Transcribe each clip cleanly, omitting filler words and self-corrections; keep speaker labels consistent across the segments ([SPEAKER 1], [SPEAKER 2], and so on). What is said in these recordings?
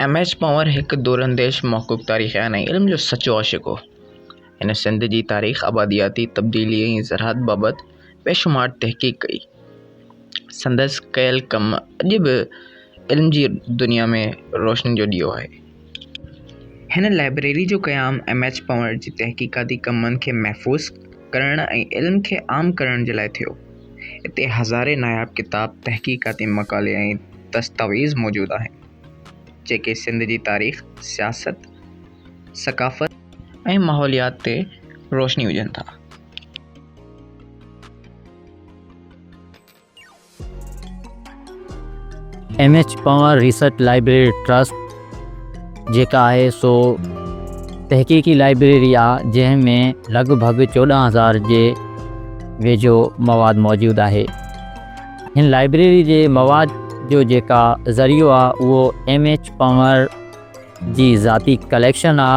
[SPEAKER 1] M H Panhwar هڪ دورانديش محقق، تاريخدان ۽ علم جو سچو عاشق هو. هن سنڌ جي تاريخ، آبادياتي تبديلي ۽ زراعت بابت بيشمار تحقيق ڪئي. سندس ڪيل ڪم اڄ به علم جي دنيا ۾ روشني جو ڏيئو آهي. هن لائبريري جو قيام ايم ايڇ پنهور جي تحقيقاتي ڪمن کي محفوظ ڪرڻ ۽ علم کي عام ڪرڻ جي لاء ٿيو. اتي هزارين ناياب ڪتاب، تحقيقاتي مقالي ۽ دستاويز موجود آهن، جيڪي سنڌ جي تاريخ، سياست، ثقافت ۽ ماحوليات تي روشني وجهن ٿا.
[SPEAKER 2] M H Panhwar research library trust جيڪا آهي سو تحقيقي لائبريري آ جنهن ۾ لڳ ڀڳ 14000 جي ويجهو مواد موجود آهي. هن لائبريري جي مواد جو جيڪا ذريعو آ اهو ايم ايڇ پنهور جي ذاتي ڪليڪشن آ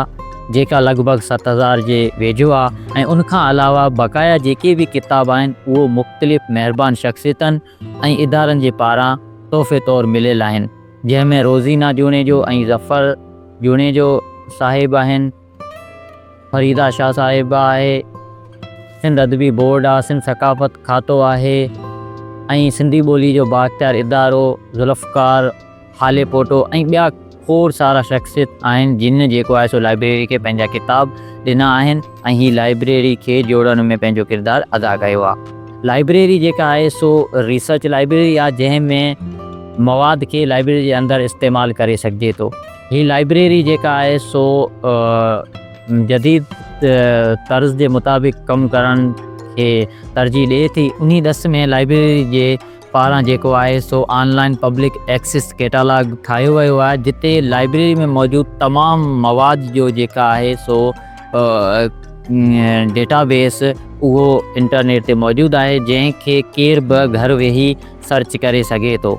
[SPEAKER 2] جيڪا لڳ ڀڳ 7000 جي ويجهو آ ۽ ان کان علاوه بقايا جيڪي به ڪتاب آهن اهو مختلف مهربان شخصيتن ۽ ادارن جي پاران تحفي طور مليل آهن جنهن ۾ روزينا جوڻيجو ۽ ظفر جوڻيجو صاحب آهن. فريده شاهه صاحبه آهي، سنڌ ادبي بورڊ آ، سنڌ ثقافت کاتو آهي ۽ سنڌي ٻولي جو بااختيار ادارو ذوالفقار هاليپوٽو ۽ ٻيا کوڙ سارا شخصيت آهن جن جيڪو آهي سو لائبريري کي پنهنجا ڪتاب ڏنا آهن ۽ هي لائبريري کي جوڙڻ ۾ پنهنجو ڪردار ادا ڪيو آ. لائبريري جيڪا آهي سو ريسرچ لائبريري آ جنهن ۾ مواد کي لائبريري جي اندر استعمال ڪري سگهجي ٿو. هي لائبريري جيڪا آهي سو جديد طرز جي مطابق ڪم ڪرڻ کي ترجيح ڏئي ٿي. انهي ڏس ۾ لائبريري جي پاران جيڪو آهي سو on line public access catalogue ٺاهيو ويو آهي جتي لائبريري ۾ موجود تمام مواد جو جيڪا آهي سو ڊيٽا بيس اهو انٽرنيٽ تي موجود آهي جنهن کي ڪير به گهر ويهي سرچ ڪري سگهي ٿو.